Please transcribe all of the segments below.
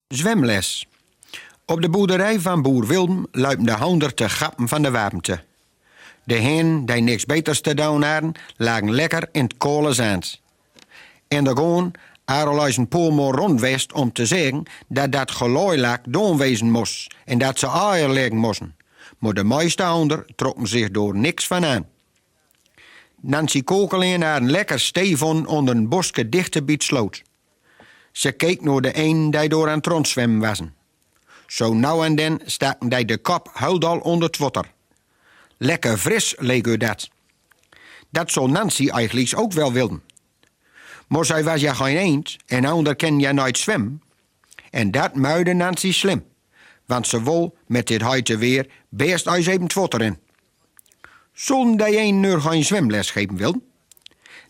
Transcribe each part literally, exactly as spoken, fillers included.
Zwemles. Op de boerderij van boer Wilm luipen de hounder te gappen van de warmte. De hen die niks beters te doon hadden, lagen lekker in 't kole zand. En de goon, aroleis en poor maol rond west om te zeggen dat dat gelooi lak doon wezen mos en dat ze aier leggen mossen. Maar de meiste hounder trokken zich door niks van aan. Nancy Kokelin had een lekker stee vonden onder een boske dichter bij 't sloot. Ze keek naar de een die door aan 't rondzwemmen wassen. Zo nou en dan staken die de kop heel dal onder 't water. Lekker fris leek u dat. Dat zal Nancy eigenlijk ook wel willen. Maar zij was ja geen eend en ander ken ja nooit zwemmen. En dat muide Nancy slim, want ze wol met dit heite weer best eens even 't water in. Zullen die een nu geen zwemles geven willen?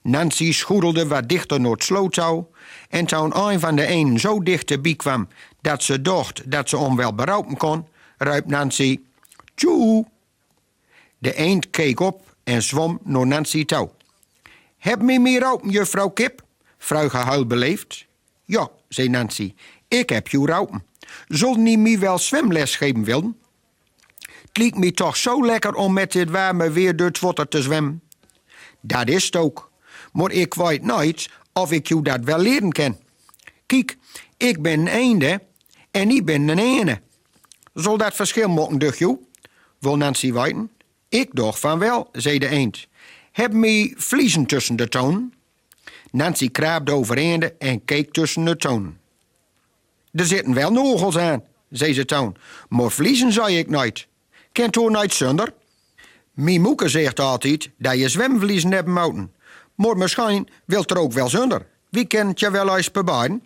Nancy schoedelde wat dichter naar 't sloot toe en toen een van de eenden zo dichter bij kwam dat ze dacht dat ze hem wel beropen kon, riep Nancy: "Tjoe!" De eend keek op en zwom naar Nancy toe. "Heb mi mi ropen, juffrouw Kip?" vroeg hij heel beleefd. "Ja," zei Nancy, "ik heb jou ropen. Zullen die mi wel zwemles geven willen? 't lijkt mij toch zo lekker om met dit warme weer door 't water te zwemmen." "Dat is 't ook. Maar ik weet niet of ik jou dat wel leren kan. Kiek, ik ben een eende en ik ben een ene. Zal dat verschil maken, ducht jou?" wil Nancy weten. "Ik dacht van wel," zei de eend. "Heb mi vliezen tussen de tonen." Nancy kraabde overeende en keek tussen de tonen. "Er zitten wel nagels aan," zei ze toen, "maar vliezen zei ik nooit. Kent hoor nooit zunder. Mien moeke zegt altijd dat je zwemvliezen hebben moten, maar misschien wilt er ook wel zunder. Wie kent je wel eens bebaden?"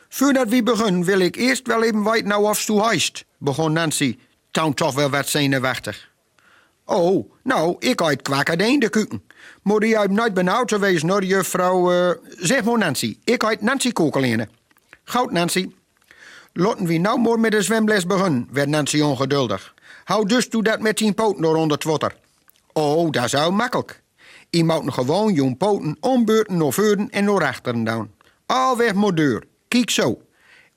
"Voordat wie beginnen wil ik eerst wel even weten nou of stoe heist," begon Nancy toen toch wel wat zenuwachtig. "Oh, nou, ik heet Kwakker de eendekuken. Maar die hebben nooit benauwd te wezen hoor, juffrouw, eh, zeg maar Nancy. Ik heet Nancy Kokelene." "Goed, Nancy." "Laten wie nou maar met de zwemles beginnen," werd Nancy ongeduldig. "Hoe dust u dat met dien poten door onder 't water?" "Oh, dat is heel makkelijk. Ie moten gewoon jong poten ombeurten naar voren en naar achteren doon. Alweg maar door. Kiek zo."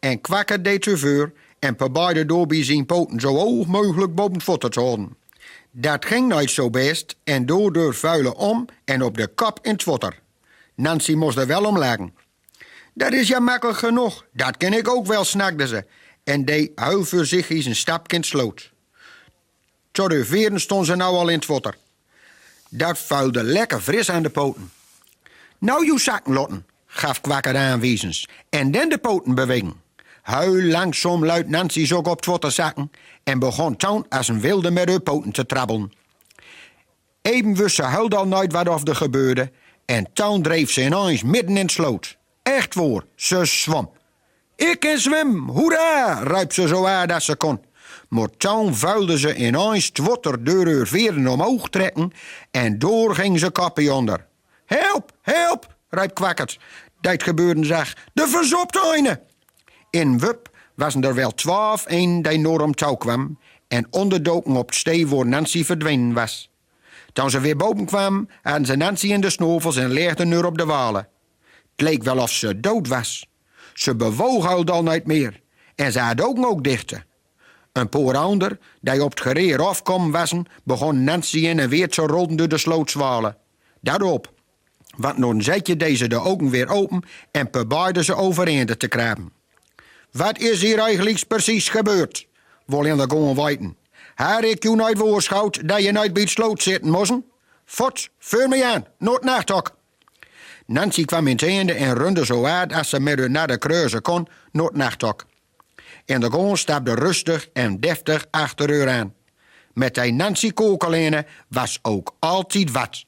En Kwakker deed te veur en probeerde daarbij zien poten zo hoog mogelijk boven 't water te houden. Dat ging nooit zo best en daardoor vuilen om en op de kop in 't water. Nancy moest er wel om lachen. "Dat is ja makkelijk genoeg, dat ken ik ook wel," snakde ze en deed heel voorzichtig een stapje in 't sloot. Tot de veren stonden ze nou al in 't water. Dat vuilde lekker fris aan de poten. "Nou, jou zakken laten," gaf Kwakker aanwijzens, "en dan de poten bewegen." Heel langzaam luid Nancy zich op 't water zakken en begon toen als een wilde met haar poten te trabbelen. Even wist ze heel dal nooit wat of er gebeurde en toen dreef ze ineens midden in 't sloot. Echt waar, ze zwom. "Ik kan zwemmen, hoera!" riep ze zo hard als ze kon. Maar toen vuilde ze ineens 't water door haar veren omhoog trekken en daar ging ze koppie onder. "Help, help!" riep Kwakker, die 't gebeuren zag. "De verzopt eine!" In wup wassen er wel twaalf eenden die naar hem toe kwamen en onderdoken op 't stee waar Nancy verdwenen was. Toen ze weer boven kwamen, hadden ze Nancy in de snovels en legden haar op de walen. 't Leek wel of ze dood was. Ze bewoog al dal niet meer en ze had ogen ook dichte. Een paar ander, die op 't gereer afkomen wassen, begon Nancy in en weer te rollen door de slootswalen. Daarop, want na een zetje deed ze de ogen weer open en probeerde ze overeende te kraben. "Wat is hier eigenlijk precies gebeurd?" wol in de goon weten. "Had ik jou niet waarschuwd dat je niet bij 't sloot zitten moesten? Fort, veur mij aan, naar 't nachthok." Nancy kwam in 't einde en runde zo hard als ze met haar natte kreuze kon naar 't nachthok. En de goon stapte rustig en deftig achter haar aan. Met die Nancy Kokelene was ook altijd wat.